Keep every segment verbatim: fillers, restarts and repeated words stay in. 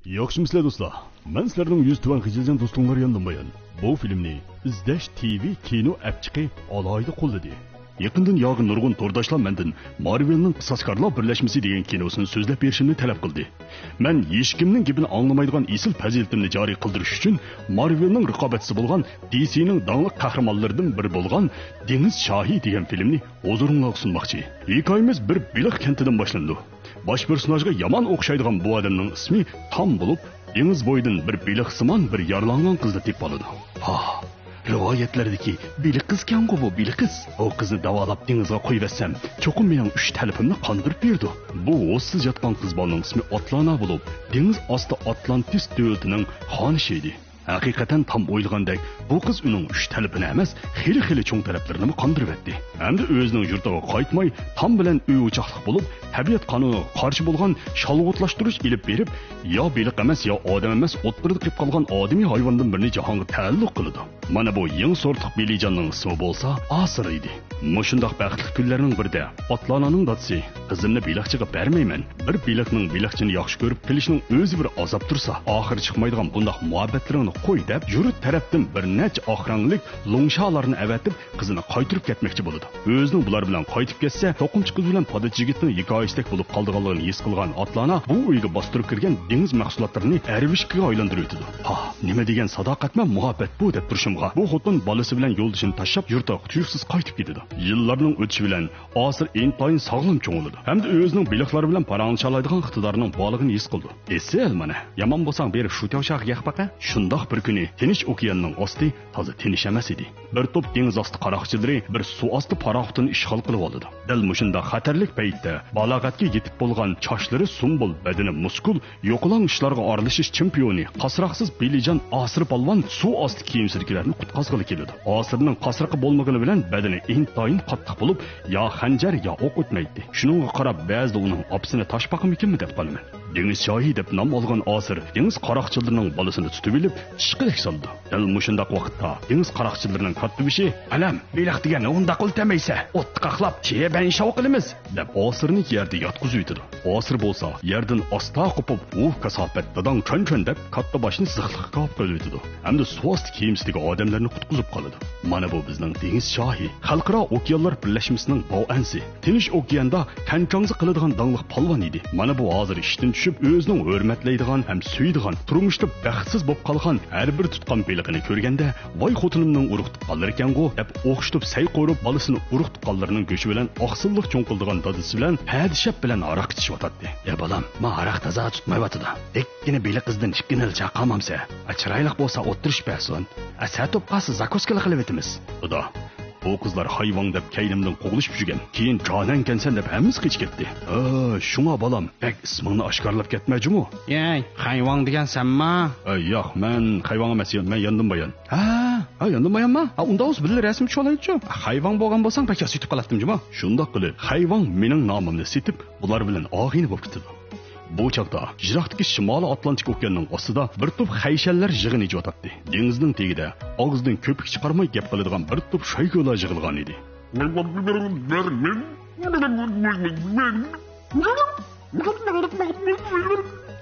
ياخشىمۇسىلەر دوستلار؟ مەن سىلەرنىڭ يۈزى تۆۋەن غېجىلجان دوستۇڭلار ياندىن بايان. بۇ فىلىمنى ئىزدەش تىۋى كىنو ئەپچىقى ئالاھىدە قوللىدى. يېقىندىن ياغى نۇرغۇن تورداشلار مەندىن مارۋېلنىڭ قىساسكارلار بىرلەشمىسى دېگەن كىنوسىنى سۆزلەپ بېرىشىمنى تەلەپ قىلدى. مەن ھېچكىمنىڭ گېپىنى ئاڭلىمايدىغان ئېسىل پەزىلىتىمنى جارى قىلدۇرۇش ئۈچۈن مارۋېلنىڭ رىقابەتچىسى بولغان دىسىنىڭ داڭلىق قەھرىمانلىرىدىن بىرى بولغان دېڭىز شاھى دېگەن فىلىمنى ھۇزۇرۇڭلارغا سۇنماقچى. ھېكايىمىز بىر بېلىق كەنتىدىن باشلىنىدۇ. باش پېرسوناژغا يامان ئوخشايدىغان بۇ ئادەمنىڭ ئىسمى تام بولۇپ، دېڭىز بويىدىن بىر بېلىقسىمان بىر يارىلانغان قىزنى تېپىپ ئالىدۇ. ھا، رىۋايەتلەردىكى بېلىق قىزكەنغۇ بۇ بېلىق قىز. ئۇ قىزنى داۋالاپ دېڭىزغا قويۇۋەتسەم، چوقۇم مېنىڭ ئۈچ تەلىپىمنى قاندۇرۇپ بېرىدۇ. بۇ ھوشسىز ياتقان قىز بالىنىڭ ئىسمى ئاتلانا بولۇپ، دېڭىز ئاستى ئاتلانتىس دۆلىتىنىڭ خانىشى ئىدى. ھەقىقەتەن تام ئويلىغاندەك، بۇ قىز ئۇنىڭ ئۈچ تەلىپىنى ئەمەس، خېلى-خېلى چوڭ تەلەپلىرىنىمۇ قاندۇرۇۋەتتى. ئەمدى ئۆزىنىڭ يۇرتىغا قايتماي، تام بىلەن ئۆي-ئوچاقلىق بولۇپ، تەبىئەت قانۇنىغا قارشى بولغان شالۋۇتلاشتۇرۇش ئېلىپ بېرىپ، يا بېلىق ئەمەس، يا ئادەم ئەمەس، ئوتتۇرىدا قېلىپ قالغان ئادىمىي ھايۋاندىن بىرنى جاھانغا تەئەللۇق قىلىدۇ. مانا بۇ يېڭى سورتلۇق بىلىجاننىڭ ئىسمى بولسا ئاسىر ئىدى. مۇشۇنداق بەختلىك كۈنلەرنىڭ بىرىدە ئاتلانانىڭ دادىسى، «قىزىمنى بېلىقچىغا بەرمەيمەن. بىر بېلىقنىڭ بېلىقچىنى ياخشى كۆرۈپ قېلىشنىڭ ئۆزى بىر ئازاب تۇرسا، ئاخىرى چىقمايدىغان بۇنداق مۇھەببەتلىرىڭنى قوي» دەپ، يۇرت تەرەپتىن بىر نەچچە ئاق رەڭلىك لۇڭشالارنى ئەۋەتىپ، قىزىنى قايتۇرۇپ كەتمەكچى بولىدۇ. ئۆزىنىڭ بۇلار بىلەن قايتىپ كەتسە، توقۇمىچى قىز بىلەن پادىچى يىگىتنىڭ ھېكايىسىدەك بولۇپ قالىدىغانلىقىنى ھېس قىلغان ئاتلانا بۇ ئۆيگە باستۇرۇپ كىرگەن دېڭىز مەھسۇلاتلىرىنى ئەرۋىشكىگە ئايلاندۇرۇۋېتىدۇ. ھا، نېمە دېگەن ساداقەتمەن مۇھەببەت بۇ دەپ تۇرۇشۇمغا، بۇ خوتۇن بالىسى بىلەن يولدىشىنى تاشلاپ، يۇرتىغا تۇيۇقسىز قايتىپ كېتىدۇ. يىللارنىڭ ئۆتۈشى بىلەن ئاسىر ئىنتايىن ساغلام چوڭىيىدۇ ھەمدە ئۆزىنىڭ بېلىقلار بىلەن پاراڭلىشالايدىغان ئىقتىدارىنىڭ بارلىقىنى ھېس قىلىدۇ. ئېسىل مانا، يامان بولساڭ بېرىپ شۇ تياۋشاغا يېقىپ باقە. شۇنداق بىر كۈنى تىنچ ئوكياننىڭ ئاستى تازا تىنچ ئەمەس ئىدى. بىر توپ دېڭىز ئاستى قاراقچىلىرى بىر سۇ ئاستى پاراخوتىنى ئىشغال قىلىۋالىدۇ. دەل مۇشۇنداق خەتەرلىك پەيتتە بالاغەتكە يېتىپ بولغان چاچلىرى سۇمبۇل، بەدىنى مۇسكۇل، يوقىلاڭ ئىشلارغا ئارىلىشىش چېمپىيونى، قاسراقسىز بېلىجان ئاسىر پالۋان سۇ ئاستى كېمىسىدىكىلەرنى قۇتقازغىلى كېلىدۇ. ئاسىرنىڭ قاسرىقى بولمىغىنى بىلەن بەدىنى ئىنتايىن قاتتىق بولۇپ، يا خەنجەر، يا ئوق ئۆتمەيتتى. شۇنىڭغا قاراپ، بەزىدە ئۇنىڭ ئاپىسىنى تاشپاقىمىكىنمۇ دەپ قالىمەن. دېڭىز شاھى دەپ نام ئالغان ئاسىر دېڭىز قاراقچىلىرىنىڭ بالىسىنى تۇتۇۋېلىپ، ئىشقىلىپ سالىدۇ. دەل مۇشۇنداق ۋاقىتتا دېڭىز قاراقچىلىرىنىڭ كاتتىبېشى، «ئەلەم، بېلىق دېگەننى ئۇنداق ئىلتەمەيسە، ئوتتا قاقلاپ، تېبەن شاۋ قىلىمىز» دەپ، ئاسىرنى يەردە ياتقۇزۇۋېتىدۇ. ئاسىر بولسا يەردىن ئاستا قوپۇپ، ئۇ كاساپەت داداڭ چۆن-چۆن دەپ، كاتتا باشنى زىخلىققا كاۋاپ قىلىۋېتىدۇ ھەمدە سۇ ئاستى كېمىسىدىكى ئادەملەرنى قۇتقۇزۇپ قالىدۇ. مانا بۇ بىزنىڭ دېڭىز شاھى، خەلقئارا ئوكيانلار بىرلەشمىسىنىڭ باۋئەنسى. تىنچ ئوكياندا تەنچاڭزا قىلىدىغان داڭلىق پالۋان ئىدى. مانا بۇ ھازىر ئىشتىن چۈشۈپ، ئۆزىنىڭ ھۆرمەتلەيدىغان ھەم سۆيىدىغان، تۇرمۇشتا بەختسىز بولۇپ قالغان ھەر بىر تۇتقان بېلىقىنى كۆرگەندە، ۋاي خوتۇنۇمنىڭ ئۇرۇق تۇغقانلىرىكەنغۇ دەپ ئوخشىتىپ سەي قورۇپ، بالىسىنى ئۇرۇق تۇغقانلىرىنىڭ گۆشى بىلەن ئاقسىللىق چوڭ قىلىدىغان دادىسى بىلەن ھەدىشەپ بىلەن ھاراق ئىچىشىۋاتاتتى. يا بالام، ما ھاراق تازا تۇتمايۋاتىدۇ. دەككىنە بېلىق قىزدىن ئىككىنىلا چاقامامسە. ئا، چىرايلىق بولسا ئوتتۇرىشىپ بەرسۇن. ئا، سەتوپ قالسا زاكۇسكىلا قىلىۋېتىمىز. دادا، بۇ قىزلار خەيۋاڭ دەپ كەينىمدىن قوغلىشىپ يۈرگەن. كېيىن جانەنكەنسەن دەپ ھەممىسى قېچىپ كەتتى. ھە، شۇڭا بالام، بەك ئىسمىڭنى ئاشكارىلاپ كەتمە جۇمۇ. يەي، خەيۋاڭ دېگەن سەنما؟ ئە، ياق، مەن خەيۋاڭ ئەمەس، مەن ياندىن بايان. ھە، ھە، ياندىن بايانما؟ ھە، ئۇنداق بولسا بىللە رەسىم چۈشۈۋالايلىچۇ. خەيۋاڭ بولغان بولساڭ بەك ياسىتىپ قالاتتىم جۇمۇ. شۇنداق قىلىپ، خەيۋاڭ مېنىڭ نامىمنى سېتىپ، بۇلار بىلەن ئاغىنە بولۇپ كېتىدۇ. بۇ چاغدا يىراقتىكى شىمالىي ئاتلانتىك ئوكياننىڭ ئاستىدا بىر توپ خەيشەنلەر يىغىنى ئېچىۋاتاتتى. دېڭىزنىڭ تېگىدە ئاغزىدىن كۆپۈك چىقارماي گەپ قىلىدىغان بىر توپ شايگۇلار يىغىلغان ئىدى.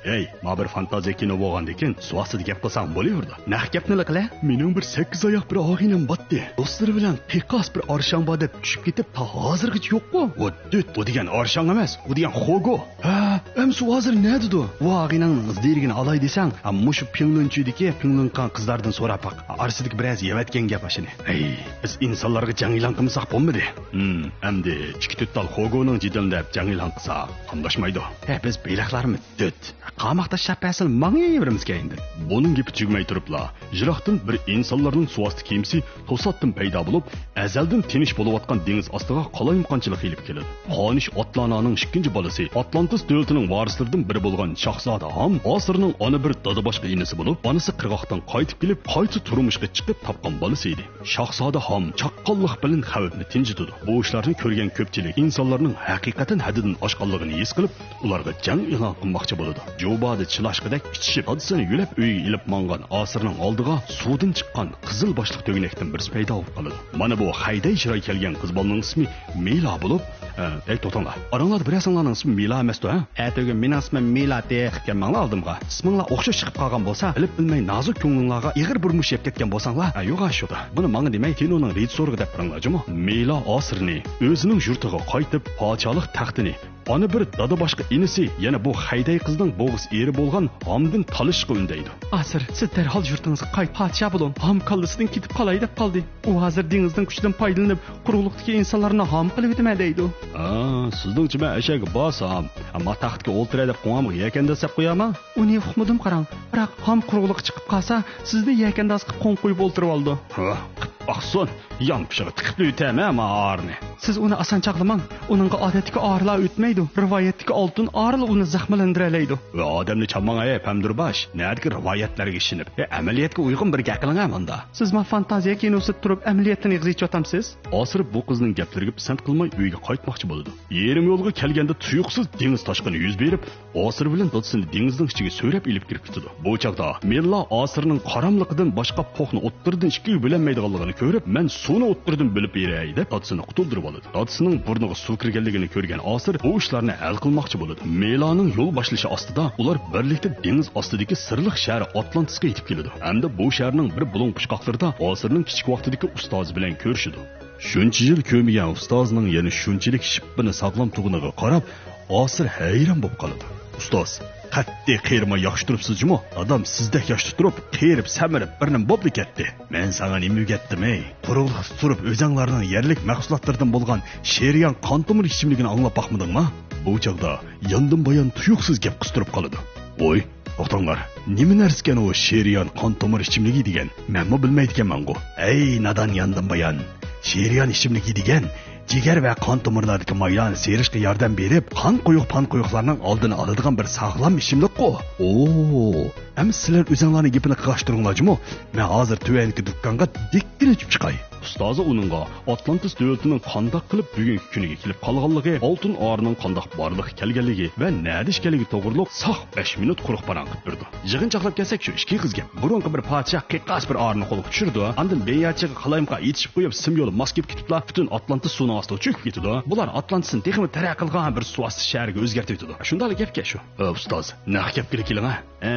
ھەي، ما بىر فانتازىيە كىنو بولغاندىكىن سۇ ئاستىدا گەپ قىلساڭ بولۇۋېرىدۇ. نەق گەپنىلا قىلە. مېنىڭ بىر سەككىز ئاياق بىر ئاغىنەم باتتى. دوستلىرى بىلەن قىيقاس بىر ئارشاڭ بار دەپ چۈشۈپ كېتىپ، تا ھازىرغىچە يوققۇ. ۋو دۈت، ئۇ دېگەن ئارشاڭ ئەمەس، ئۇ دېگەن خوگو. ھە، ئەمسە ئۇ ھازىر نەدىدۇ؟ ۋۇ ئاغىنەڭنىڭ ئىز دېرىكىنى ئالاي دېسەڭ، ھە، مۇشۇ پىڭلۇنچۈدىكى پىڭلۇنقاڭ قىزلاردىن سوراپ باق. ئارىسىدىكى بىرەرسى يەۋەتكەن گەپ ئاشۇنى. ھەي، بىز ئىنسانلارغا جەڭ ئېلان قىلمىساق بولمىدى. ھىم، ئەمدى ئىككى تۆت تال خوگونىڭ جېدىلىنى دەپ جەڭ ئېلان قىلساق قاملاشمايدۇ. ھە، بىز بېلىقلارمۇ دۈت. قاماق تاشلاپ بەرسىلا ماڭىۋېرىمىز كەينىدىن. بۇنىڭ گېپى تۈگىمەي تۇرۇپلا، يىراقتىن بىر ئىنسانلارنىڭ سۇ ئاستى كېمىسى توساتتىن پەيدا بولۇپ، ئەزەلدىن تىنچ بولۇۋاتقان دېڭىز ئاستىغا قالايمىقانچىلىق ئېلىپ كېلىدۇ. خانىش ئاتلانانىڭ ئىككىنچى بالىسى، ئاتلانتىس دۆلىتىنىڭ ۋارىسلىرىدىن بىرى بولغان شاھزادە ھام ئاسىرنىڭ ئانا بىر دادا باشقا ئىنىسى بولۇپ، ئانىسى قىرغاقتىن قايتىپ كېلىپ، قايتا تۇرمۇشقا چىقىپ تاپقان بالىسى ئىدى. شاھزادە ھام چاققانلىق بىلەن خەۋپنى تىنجىتىدۇ. بۇ ئىشلارنى كۆرگەن كۆپچىلىك ئىنسانلارنىڭ ھەقىقەتەن ھەددىدىن ئاشقانلىقىنى ھېس قىلىپ، ئۇلارغا جەڭ ئېلان قىلماقچى بولىدۇ. جۇبادە چىلاشقىدەك ئىچىشىپ، دادىسىنى يۆلەپ ئۆيىگە ئېلىپ ماڭغان ئاسىرنىڭ ئالدىغا سۇدىن چىققان قىزىل باشلىق تۆگىنەكتىن بىرسى پەيدا بولۇپ قالىدۇ. مانا بۇ خەيدەي چىراي كەلگەن قىز بالىنىڭ ئىسمى مىلا بولۇپ، ھە، ئەي، توختاڭلار. ئاراڭلاردا بىرەرسىڭلارنىڭ ئىسمى مىلا ئەمەستۇ، ھە؟ ئەتىگۈن مېنىڭ ئىسمىم مىلا، تېخىپ كەلمەڭلار ئالدىمغا. ئىسمىڭلار ئوخشاش چىقىپ قالغان بولسا، بىلىپ بىلمەي نازۇك كۆڭلۈڭلارغا ئېغىر بىر مۇش يەپ كەتكەن بولساڭلار، ھە، يوق، ھە، شۇدا. بۇنى ماڭا دېمەي، كىنونىڭ رېژىسسورىغا دەپ بېرىڭلار جۇمۇ. مىلا ئاسىرنى ئۆزىنىڭ يۇرتىغا قايتىپ، پادىشاھلىق تەختىنى ئانا بىر، دادا باشقا ئىنىسى، يەنە بۇ خەيدەي قىزنىڭ بوغۇز ئېرى بولغان ھامدىن تالىشىشقا ئۈندەيدۇ. ئاسىر، سىز دەرھال يۇرتىڭىزغا قايت، پادىشاھ بولۇڭ. ھام كاللىسىدىن كېتىپ قالاي دەپ قالدى. ئۇ ھازىر دېڭىزنىڭ كۈچىدىن پايدىلىنىپ، قۇرۇقلۇقتىكى ئىنسانلارنى ھام قىلىۋېتىمەن دەيدۇ. ھا، سىزنىڭچە مەن ئەشەگە بارسام، ئەمما تەختكە ئولتۇراي دەپ قوڭامغا يەكەنداز سەپ قويامەن؟ ئۇنى ئۇقمىدىم قاراڭ. بىراق ھام قۇرۇقلۇققا چىقىپ قالسا، سىزنى يەكەنداز قىلىپ قوڭ قويۇپ ئولتۇرۇۋالىدۇ. ھا، قىپ باقسۇن. يانپۇشىغا تىقىپلا ئۆتەمەن مانا ئارىنى. سىز ئۇنى ئاسان چاغلىماڭ. ئۇنىڭغا ئادەتتىكى ئارىلار ئۆتمەيدۇ. رىۋايەتتىكى ئالتۇن ئارىلا ئۇنى زەخىملەندۈرەلەيدۇ. ۋە ئادەمنى چالماڭ، ئەي پەمدۇرباش. نەدىكى رىۋايەتلەرگە ئىشىنىپ، ئە، ئەمەلىيەتكە ئۇيغۇن بىر گەپ قىلىڭ، ھە، ماندا. سىزمۇ فانتازىيە كىنوسىدا تۇرۇپ ئەمەلىيەتتىن ئېغىز ئېچىۋاتامسىز؟ ئاسىر بۇ قىزنىڭ گەپلىرىگە پىسەنت قىلماي ئۆيگە قايتماقچى بولىدۇ. يېرىم يولغا كەلگەندە تۇيۇقسىز دېڭىز تاشقىنى يۈز بېرىپ، ئاسىر بىلەن دادىسىنى دېڭىزنىڭ ئىچىگە سۆرەپ ئېلىپ كىرىپ كېتىدۇ. بۇ چاغدا مىلا ئاسىرنىڭ قاراملىقىدىن باشقا پوخنى ئوتتۇرىدىن ئىككىگە بۆلەلمەيدىغانلىقىنى كۆرۈپ، مەن سۇنى ئوتتۇرىدىن بۆلۈپ بېرەي دەپ دادىسىنى قۇتۇلدۇرۇۋالىدۇ. دادىسىنىڭ بۇرنىغا سۇ كىرگەنلىكىنى كۆرگەن ئاسىر بۇ ئىشلارنى ھەل قىلماقچى بولىدۇ. مىلانىڭ يول باشلىشى ئاستىدا ئۇلار بىرلىكتە دېڭىز ئاستىدىكى سىرلىق شەھەر ئاتلانتىسقا يېتىپ كېلىدۇ ھەمدە بۇ شەھەرنىڭ بىر بۇلۇڭ پۇچقاقلىرىدا ئاسىرنىڭ كىچىك ۋاقتىدىكى ئۇستازى بىلەن كۆرۈشىدۇ. شۇنچە يىل كۆرمىگەن ئۇستازىنىڭ يەنە شۇنچىلىك شىپپىنى ساغلام تۇرغىنىغا قاراپ، ئاسىر ھەيران بولۇپ قالىدۇ. ئۇستاز، قەتئىي قېرىماي ياخشى تۇرۇپسىز جۇمۇ؟ دادام سىزدەك ياخشى تۇرۇپ، قېرىپ، سەمرىپ، بىر نېمە بولۇپلا كەتتى. مەن ساڭا نېمە ئۆگەتتىم، ھەي؟ قۇرۇقلۇقتا تۇرۇپ، ئۆزەڭلارنىڭ يەرلىك مەھسۇلاتلىرىدىن بولغان شېرىيان قان تومۇر ئىچىملىكىنى ئاڭلاپ باقمىدىڭما؟ بۇ چاغدا ياندىن بايان تۇيۇقسىز گەپ قىستۇرۇپ قالىدۇ. ۋوي، توختاڭلار، نېمە نەرسىكەن ئۇ شېرىيان قان تومۇر ئىچىملىكى دېگەن؟ مەنمۇ بىلمەيدىكەنمەنغۇ. ئەي، نادان ياندىن بايان، شېرىيان ئىچىملىكى دېگەن جىگەر ۋە قان تومۇرلاردىكى مايلارنى سىيرىشقا ياردەم بېرىپ، قان قويۇق، پان قويۇقلارنىڭ ئالدىنى ئالىدىغان بىر ساغلام ئىچىملىققۇ. ئوو، ئەمىسە سىلەر ئۆزەڭلارنىڭ گېپىنى قىلغاچ تۇرۇڭلار جۇمۇ. مەن ھازىر تۆۋەندىكى دۇكانغا دىككىنە ئۇچۇپ چىقاي. ئۇستازى ئۇنىڭغا ئاتلانتىس دۆلىتىنىڭ قانداق قىلىپ بۈگۈنكى كۈنىگە كېلىپ قالغانلىقى، ئالتۇن ئارىنىڭ قانداق بارلىققا كەلگەنلىكى ۋە نەدە ئىكەنلىكى توغرۇلۇق ساق بەش مىنۇت قۇرۇق پاراڭ قىلىپ بېرىدۇ. يىغىنچاقلاپ كەلسەك، شۇ ئىككى قىز گەپ. بۇرۇنقى بىر پادىشاھ قىيقاس بىر ئارىنى قولغا چۈشۈرىدۇ، ئاندىن بىياچىغا قالايمىقان ئېتىشىپ قويۇپ، سىم يولى ماس كېلىپ كېتىپلا، پۈتۈن ئاتلانتىس سۇنىڭ ئاستىغا چۆكۈپ كېتىدۇ. بۇلار ئاتلانتىسنى تېخىمۇ تەرەققىي قىلغان بىر سۇ ئاستى شەھىرىگە ئۆزگەرتىۋېتىدۇ. شۇنداقلا گەپكە شۇ. ئە، ئۇستاز، نەق گەپكە كېلىڭە. ئە،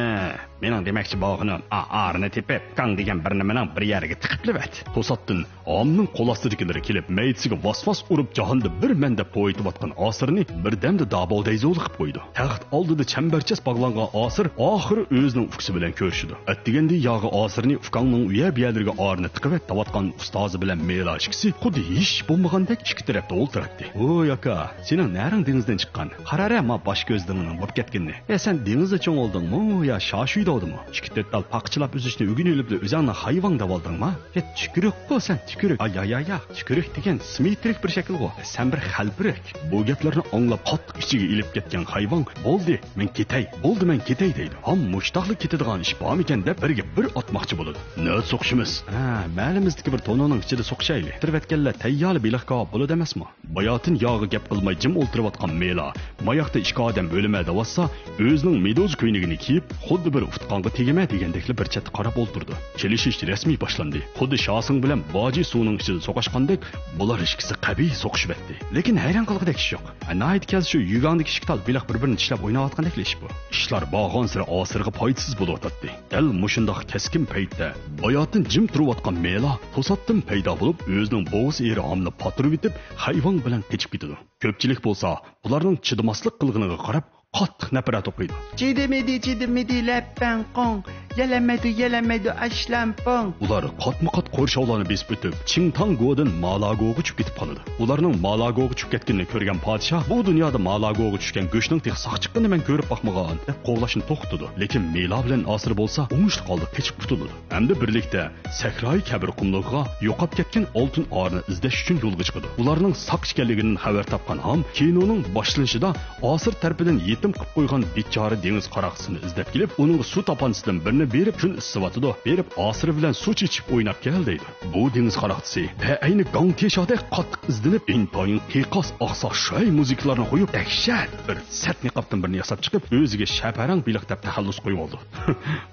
مېنىڭ دېمەكچى بولغىنىم، ئا-، ئارىنى تېپىپ، كاڭ دېگەن بىر نېمىنىڭ بىر يەرگە تىقىپلىۋەت. توساتتىن ھامنىڭ قول ئاستىدىكىلىرى كېلىپ، مەيدىسىگە ۋاس-ۋاس ئۇرۇپ، جاھاندا بىرمەن دەپ پوۋېيتىۋاتقان ئاسىرنى بىردەمدە داباۋ دەيزۇلا قىلىپ قويىدۇ. تەخت ئالدىدا چەمبەرچاس باغلانغان ئاسىر ئاخىرى ئۆزىنىڭ ئۇكىسى بىلەن كۆرۈشىدۇ. ئەتىگەندە ياغى ئاسىرنى ئۇكاڭنىڭ ئۇ يەر بۇ يەرلىرىگە ئارىنى تىقىۋەت دەۋاتقان ئۇستازى بىلەن مېلا ئىككىسى خۇددى ھېچ بولمىغاندەك ئىككى تەرەپتە ئولتۇراتتى. ۋوي ئاكا، سېنىڭ نەرىڭ دېڭىزدىن چىققان؟ قارارە ما باش كۆز دېڭىزنىڭ بولۇپ كەتكىنىنى. يا سەن دېڭىزدا چوڭ بولدۇڭمۇ يا شاشۇيدا بولدۇڭمۇ؟ ئىككى تۆت تال پاقىچىلاپ ئۈزۈشنى ئۆگىنىۋېلىپلا ئۆزەڭنى ھايۋاڭ دەۋالدىڭما؟ يا تۈكۈرۈكقۇ سەن، تۈكۈرۈك. ئاي، يا، يا، يا، تۈكۈرۈك دېگەن سىممېترىك بىر شەكىلغۇ. سەن بىر خەلپىرىك. بۇ گەپلەرنى ئاڭلاپ قاتتىق ئىچىگە ئېلىپ كەتكەن خەيۋاڭ، بولدى، مەن كېتەي، بولدى، مەن كېتەي دەيدۇ. ھام مۇشتاقلا كېتىدىغان ئىش بارمىكەن دەپ بىرگە بىر ئاتماقچى بولىدۇ. نەدە سوقۇشىمىز؟ ھە، مەھەللىمىزدىكى بىر تونۇرنىڭ ئىچىدە سوقۇشايلى. تىرىۋەتكەنلەر تەييارلا بېلىققا بولىدۇ ئەمەسمۇ؟ باياتىن ياغى گەپ قىلماي جىم ئولتۇرۇۋاتقان مېلا، ماياقتا ئىككى ئادەم ئۆلىمە دەۋاتسا، ئۆزىنىڭ مېدۇزا كۆينىكىنى كىيىپ، خۇددى بىر ئۇتقانغا تېگىمە دېگەندەكلا بىر چەتتە قاراپ ئولتۇرىدۇ. چېلىشىش رەسمىي باشلاندى. خۇددى شاسىڭ بىلەن باجى سۇنىڭ ئىچىدە سوقۇشقاندەك، بۇلار ئىككىسى قەبىھ سوقۇشۇۋەتتى. لېكىن ھەيران قالغۇدەك ئىش يوق. ناھايىتى كەلسە شۇ يۈگاڭدىكى ئىككى تال بېلىق بىر-بىرىنى چىشلەپ ئويناۋاتقاندەكلا ئىش بۇ. ئىشلار بارغانسېرى ئاسىرغا پايدىسىز بولۇۋاتاتتى. دەل مۇشۇنداق كەسكىن پەيتتە باياتىن جىم تۇرۇۋاتقان مېلا توساتتىن پەيدا بولۇپ، ئۆزىنىڭ بوغۇز ئېرى ھامنى پاتۇرۇۋېتىپ، خەيۋاڭ بىلەن قېچىپ كېتىدۇ. كۆپچىلىك بولسا بۇلارنىڭ چىدىماسلىق قىلغىنىغا قاراپ قاتتىق نەپرەت ئوقۇيدۇ. چىدىمىدى، چىدىمىدى، لەپپەڭ قوڭ. يەلەمەيدۇ، يەلەمەيدۇ، ئاشلامپۇڭ. ئۇلار قاتمۇقات قورشاۋلارنى بېسىپ ئۆتۈپ، چىڭتاڭگودىن مالاگوغا چۈشۈپ كېتىپ قالىدۇ. ئۇلارنىڭ مالاگوغا چۈشۈپ كەتكىنىنى كۆرگەن پادىشاھ، بۇ دۇنيادا مالاگوغا چۈشكەن گۆشنىڭ تېخى ساق چىققىنىنى مەن كۆرۈپ باقمىغان، دەپ قوغلاشنى توختىتىدۇ. لېكىن مېلا بىلەن ئاسىر بولسا ئوڭۇشلۇق ھالدا قېچىپ قۇتۇلىدۇ. ھەمدە بىرلىكتە سەھرايى كەبىر قۇملۇقىغا يوقاپ كەتكەن ئالتۇن ئارىنى ئىزدەش ئۈچۈن يولغا چىقىدۇ. ئۇلارنىڭ ساق ئىكەنلىكىدىن خەۋەر تاپقان ھام كىنونىڭ باشلىنىشىدا ئاسىر تەرىپىدىن يېتىم قىلىپ قويغان بىچارە دېڭىز قاراقچىسىنى ئىزدەپ كېلىپ، ئۇنىڭغا سۇ تاپانچىسىدىن بىرنى بېرىپ، كۈن ئىسسىۋاتىدۇ، بېرىپ ئاسىر بىلەن سۇ چېچىپ ئويناپ كەل دەيدۇ. بۇ دېڭىز قاراقچىسى بەئەينى گاڭكېشادەك قاتتىق ئىزدىنىپ، ئىنتايىن قىيقاس ئاقساق شاي مۇزىكىلارنى قويۇپ، دەھشەت بىر سەت نىقابتىن بىرنى ياساپ چىقىپ، ئۆزىگە شەپەرەڭ بېلىق دەپ تەخەللۇس قويۇۋالىدۇ.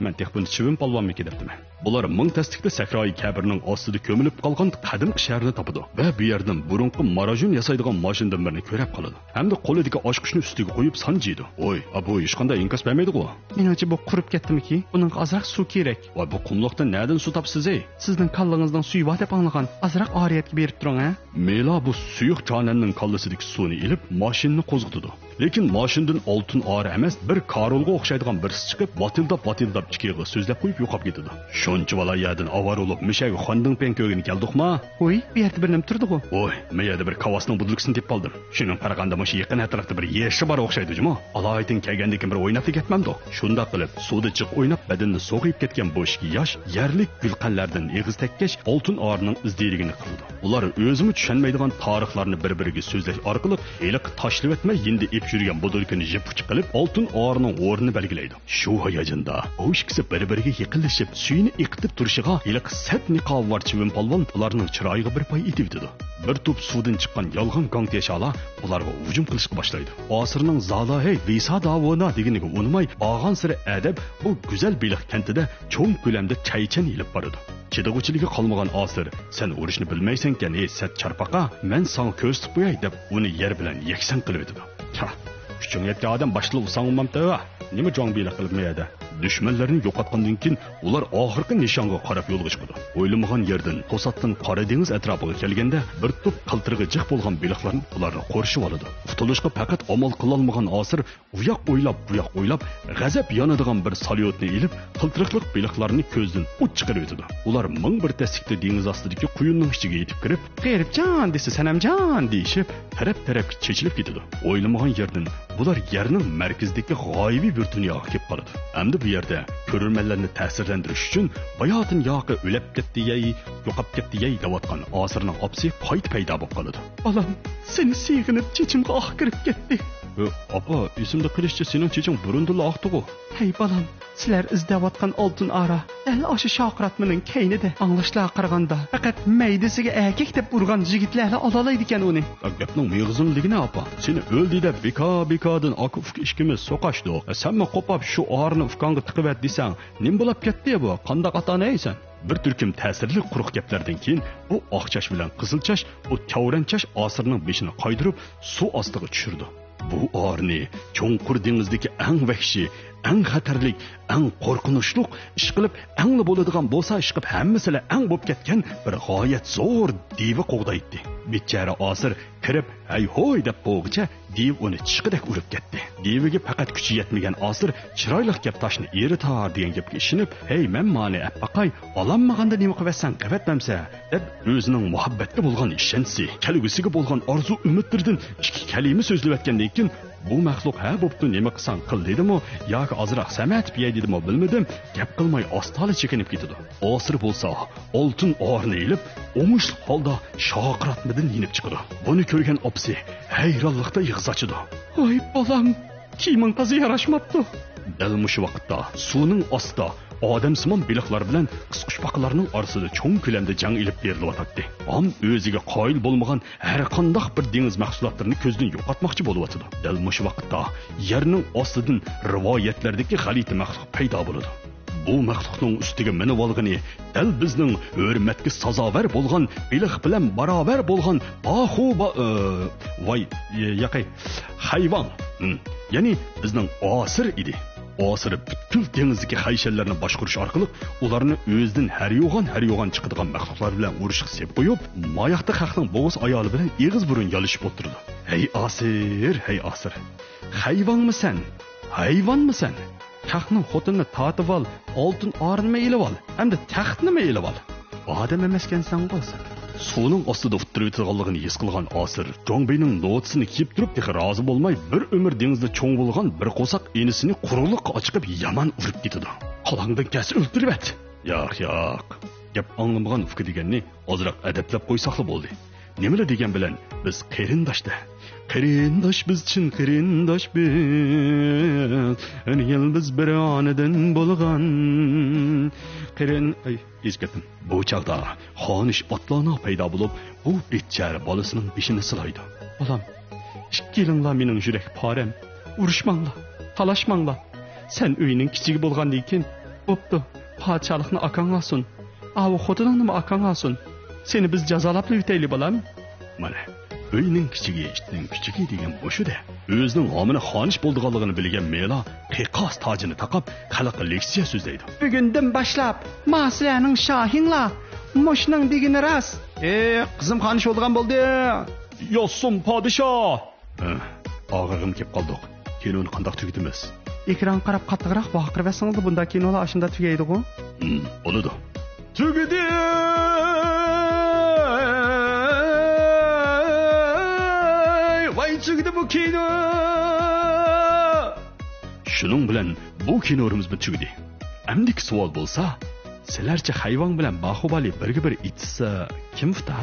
مەن تېخى بۇنى چىۋىن پالۋانمىكى دەپتىمەن. بۇلار مىڭ تەستىكتە سەھرايى كەبىرنىڭ ئاستىدا كۆمۈلۈپ قالغان قەدىمكى شەھەرنى تاپىدۇ ۋە بۇ يەردىن بۇرۇنقى ماراژۇن ياسايدىغان ماشىنىدىن بىرنى كۆرەپ قالىدۇ ھەمدە قولىدىكى ئاچقۇچنى ئۈستىگە قويۇپ سان جىيىدۇ. ۋوي، ئا، بۇ ھېچقانداق ئىنكاس بەرمەيدىغۇ؟ مېنىڭچە بۇ قۇرۇپ كەتتىمىكى؟ بۇنىڭغا ئازراق سۇ كېرەك. ۋاي، بۇ قۇملۇقتىن نەدىن سۇ تاپىسىز ئەي؟ سىزنىڭ كاللىڭىزنىڭ سۈيى بار دەپ ئاڭلىغان. ئازراق ئارىيەتكە بېرىپ تۇرۇڭ ھە. مېلا بۇ سۇيۇق جانەننىڭ كاللىسىدىكى سۇنى ئېلىپ، ماشىنىنى قوزغىتىدۇ. لېكىن ماشىنىدىن ئالتۇن ئارا ئەمەس، بىر كارولغا ئوخشايدىغان بىرسى چىقىپ، ۋاتىلداپ-ۋاتىلداپ ئىككى ئېغىز سۆزلەپ قويۇپ يوقاپ كېتىدۇ. شۇنچىۋالا يەردىن ئاۋارە بولۇپ، مىشەگە خۇاندىڭپيەن كۆرگىلى كەلدۇقما؟ ۋوي، بۇ يەردە بىر نېمە تۇرىدىغۇ؟ ۋوي، مەن يەردە بىر كاۋاسنىڭ بۇدۇلكىسىنى تېپىپ ئالدىم. شۇنىڭغا قارىغاندا مۇشۇ يېقىن ئەتراپتا بىر يېشى بار ئوخشايدۇ جۇمۇ. ئالايىتىن كەلگەندىن كېيىن بىر ئويناپلا كەتمەمدۇ؟ شۇنداق قىلىپ، سۇدا جىق ئويناپ، بەدىنىنى سوغىيىپ كەتكەن بۇ ئىككى ياش يەرلىك گۈلخەنلەردىن ئېغىز تەككەچ، ئالتۇن ئارىنىڭ ئىز دېرىكىنى قىلىدۇ. ئۇلار ئۆزىمۇ چۈشەنمەيدىغان تارىخلارنى بىر-بىرىگە سۆزلەش ئارقىلىق، ھېلىقى تاشلىۋەتمەي يېنىدا ئېلىپ يۈرگەن بۇدۇلكىنى يىپ ئۇچى قىلىپ، ئالتۇن ئارىنىڭ ئورنىنى بەلگىلەيدۇ. شۇ ھاياجاندا ئۇ ئىككىسى بىر-بىرىگە يېقىنلىشىپ، سۈيىنى ئېقىتىپ تۇرۇشىغا، ھېلىقى سەت نىقابى بار چىۋىن پالۋان ئۇلارنىڭ چىرايىغا بىر پاي ئېتىۋېتىدۇ. بىر توپ سۇدىن چىققان يالغان گاڭتيەشالا ئۇلارغا ھۇجۇم قىلىشقا باشلايدۇ. ئاسىرنىڭ زالا ھەي ۋىسا داۋونا دېگىنىگە ئۇنىماي، بارغانسېرى ئەدەپ بۇ گۈزەل بېلىق كەنتىدە چوڭ كۆلەمدە چايچەن ئېلىپ بارىدۇ. چىدىغۇچىلىكى قالمىغان ئاسىر، سەن ئۇرۇشنى بىلمەيسەنكەن، ھېي سەت چارپاقا، مەن ساڭا كۆرسىتىپ قوياي، دەپ ئۇنى يەر بىلەن يەكسان قىلىۋېتىدۇ. چا، كۈچۈڭ يەتكەن ئادەم باشلا ئۇساڭ ئۇمام تەۋە. نېمە جاڭ بېلىق قىلىپ مەيەدە؟ دۈشمەنلەرنى يوقاتقاندىن كېيىن ئۇلار ئاخىرقى نىشانغا قاراپ يولغا چىقىدۇ. ئويلىمىغان يەردىن توساتتىن قارا دېڭىز ئەتراپىغا كەلگەندە، بىر توپ قىلتىرىغى جىق بولغان بېلىقلار ئۇلارنى قورشىۋالىدۇ. قۇتۇلۇشقا پەقەت ئامال قىلالمىغان ئاسىر ئۇياق ئويلاپ، بۇياق ئويلاپ، غەزەپ يانىدىغان بىر ساليوتنى ئېلىپ، قىلتىرىقلىق بېلىقلارنى كۆزدىن ئوت چىقىرىۋېتىدۇ. ئۇلار مىڭ بىر تەسلىكتە دېڭىز ئاستىدىكى قۇيۇننىڭ ئىچىگە يېتىپ كىرىپ، «غېرىبجان دېسە سەنەمجان» دېيىشىپ، تەرەپ-تەرەپكە چېچىلىپ كېتىدۇ. ئويلىمىغان يەردىن بۇلار يەرنىڭ مەركىزىدىكى غايىۋى بىر دۇنياغا كېلىپ قالىدۇ. ئەمدى بۇ يەردە كۆرۈرمەنلەرنى تەسىرلەندۈرۈش ئۈچۈن باياتىن ياقى ئۆلەپ كەتتى يەي، يوقاپ كەتتى يەي دەۋاتقان ئاسىرنىڭ ئاپىسى قايتا پەيدا بولۇپ قالىدۇ. «بالام، سېنى سېغىنىپ چېچىمغا ئاھ كىرىپ كەتتى.» «ئاپا، ئېسىمدە قېلىشىچە سېنىڭ چېچىڭ بۇرۇندىنلا ئاقتىغۇ.» «ھەي بالام، سىلەر ئىزدەۋاتقان ئالتۇن ئارا دەل ئاشۇ شارقىراتمىنىڭ كەينىدە. ئاڭلاشلارغا قارىغاندا، پەقەت مەيدىسىگە ئەركەك دەپ ئۇرغان يىگىتلەرلا ئالالايدىكەن ئۇنى.» «گەپنىڭ مېغىزىنى دېگىنە ئاپا، سېنى ئۆل دېدى، بىكا-بىكادىن ئاكا-ئۇكا ئىككىمىز سوقاشتۇق. سەنمۇ قوپاپ شۇ ئارىنى ئۇكاڭغا تىقىۋەت دېسەڭ، نېمە بولاپ كەتتى بۇ؟ قانداق ئاتا-ئانايسەن؟» بىر تۈركۈم تەسىرلىك قۇرۇق گەپلەردىن كېيىن بۇ ئاق چاچ بىلەن قىزىل چاچ، بۇ تەۋرەن چاچ ئاسىرنىڭ بېشىنى قايدۇرۇپ سۇ ئاستىغا چۈشۈرىدۇ. بۇ ئارىنى چوڭقۇر دېڭىزدىكى ئەڭ ۋەھشىي، ئەڭ خەتەرلىك، ئەڭ قورقۇنچلۇق، ئىشقىلىپ ئەڭلا بولىدىغان بولسا، ئىشقىلىپ ھەممىسىلا ئەڭ بولۇپ كەتكەن بىر غايەت زور دىۋە قوغدايتتى. بىچارە ئاسىر كىرىپ، «ھەي ھوي» دەپ بولغۇچە دىۋە ئۇنى چىشقىدەك ئۇرۇپ كەتتى. دىۋىگە پەقەت كۈچى يەتمىگەن ئاسىر چىرايلىق گەپ تاشنى ئېرىتار دېگەن گەپكە ئىشىنىپ، «ھەي، مەن مانى ئەپ باقاي، ئالالمىغاندا نېمە قىلىۋەتسەڭ قىلىۋەتمەمسە» دەپ، ئۆزىنىڭ مۇھەببەتكە بولغان ئىشەنچىسى، كەلگۈسىگە بولغان ئارزۇ-ئۈمىدلىرىدىن ئىككى كەلىمە سۆزلىۋەتكەندىن كېيىن، بۇ مەخلۇق «ھە، بوپتۇ، نېمە قىلساڭ قىل» دېدىمۇ ياكى «ئازراق سەمەتىپ يەي» دېدىمۇ بىلمىدىم، گەپ قىلماي ئاستا-ئالا چېكىنىپ كېتىدۇ. ئاسىر بولسا ئالتۇن ئارىنى ئېلىپ، ئوڭۇشلۇق ھالدا شارقىراتمىدىن يېنىپ چىقىدۇ. بۇنى كۆرگەن ئاپىسى ھەيرانلىقتا يىغا ئاچىدۇ. «ۋاي بالام، كىيىمىڭ تازا ياراشماپتۇ.» دەل مۇشۇ ۋاقىتتا سۇنىڭ ئاستىدا ئادەمسىمان بېلىقلار بىلەن قىسقۇچپاقىلارنىڭ ئارىسىدا چوڭ كۆلەمدە جەڭ ئېلىپ بېرىلىۋاتاتتى. ھام ئۆزىگە قايىل بولمىغان ھەر قانداق بىر دېڭىز مەھسۇلاتلىرىنى كۆزدىن يوقاتماقچى بولۇۋاتىدۇ. دەل مۇشۇ ۋاقىتتا يەرنىڭ ئاستىدىن رىۋايەتلەردىكى غەلىتە مەخلۇق پەيدا بولىدۇ. بۇ مەخلۇقنىڭ ئۈستىگە مىنىۋالغىنى دەل بىزنىڭ ھۆرمەتكە سازاۋەر بولغان، بېلىق بىلەن باراۋەر بولغان باخۇ با-، ئى، ۋاي، ياقەي، خەيۋاڭ، ھىم، يەنى بىزنىڭ ئاسىر ئىدى. ئاسىر پۈتكۈل دېڭىزدىكى خەيشەنلەرنى باشقۇرۇش ئارقىلىق ئۇلارنى ئۆزىدىن ھەر يوغان، ھەر يوغان چىقىدىغان مەخلۇقلار بىلەن ئۇرۇشقا سېلىپ قويۇپ، ماياقتا خەقنىڭ بوۋىسى ئايالى بىلەن ئېغىز بۇرۇن يالىشىپ ئولتۇرىدۇ. ھەي ئاسىر، ھەي ئاسىر، خەيۋاڭمۇ سەن؟ ھايۋانمۇ سەن؟ خەقنىڭ خوتۇنىنى تارتىۋال، ئالتۇن ئارىنىمۇ ئېلىۋال، ئەمدى تەختنىمۇ ئېلىۋال. ئادەم ئەمەسكەنسەنغۇ سەن. سۇنىڭ ئاستىدا ئۇتتۇرۇۋېتىدىغانلىقىنى ھېس قىلغان ئاسىر جاڭبېينىڭ نوتىسىنى كىيىپ تۇرۇپ، تېخى رازى بولماي، بىر ئۆمۈر دېڭىزدا چوڭ بولغان بىر قورساق ئىنىسىنى قۇرۇقلۇققا ئاچىقىپ يامان ئۇرۇپ كېتىدۇ. قالاڭدىن كەلسە ئۆلتۈرۈۋەت. ياق، ياق. گەپ ئاڭلىمىغان ئۇكا دېگەننى ئازراق ئەدەپلەپ قويساقلا بولدى. نېمىلا دېگەن بىلەن بىز قېرىنداش-دە. قېرىنداش بىز، چىن قېرىنداش بىز. ھەر يىل بىز بىر ئانىدىن بولغان. قېرىن-، ئاي، ئېزىپ كەتتىم. بۇ چاغدا خانىش ئاتلانا پەيدا بولۇپ، بۇ بىچارە بالىسىنىڭ بېشىنى سىلايدۇ. بالام، ئىككىلىڭلار مېنىڭ يۈرەك پارەم. ئۇرۇشماڭلار، تالاشماڭلار. سەن ئۆينىڭ كىچىكى بولغاندىن كېيىن، بوپتۇ، پادىشاھلىقنى ئاكاڭ ئالسۇن. ئاۋۇ خوتۇنۇڭنىمۇ ئاكاڭ ئالسۇن. سېنى بىز جازالاپلا ئۆتەيلى، بالام. مانا، ئۆينىڭ كىچىكى، ئىتنىڭ كۈچۈكى دېگەن مۇشۇ-دە. ئۆزىنىڭ ھامىنى خانىش بولىدىغانلىقىنى بىلگەن مېلا قىقاس تاجىنى تاقاپ، خەلققە لېكسىيە سۆزلەيدۇ. بۈگۈندىن باشلاپ، ما سىلەرنىڭ شاھىڭلار، مۇشۇنىڭ دېگىنى راست. ئېي، قىزىم خانىش بولىدىغان بولدى. ياسۇن پادىشاھ! ھە، ئاغرىقىم كېلىپ قالدۇق. كىنونى قانداق تۈگىتىمىز؟ ئېكرانغا قاراپ قاتتىقراق ۋارقىراۋەتسىڭىزلا، بۇنداق كىنولا ئاشۇنداق تۈگەيدىغۇ. ھىم، بولىدۇ. تۈگىدى! ۋاي، تۈگىدى بۇ كىنو! شۇنىڭ بىلەن بۇ كىنورىمىزمۇ تۈگىدى. ئەمدىكى سوئال بولسا، سىلەرچە خەيۋاڭ بىلەن باخۇبالى بىرگە بىر ئېتىشسا كىم ئۇتا؟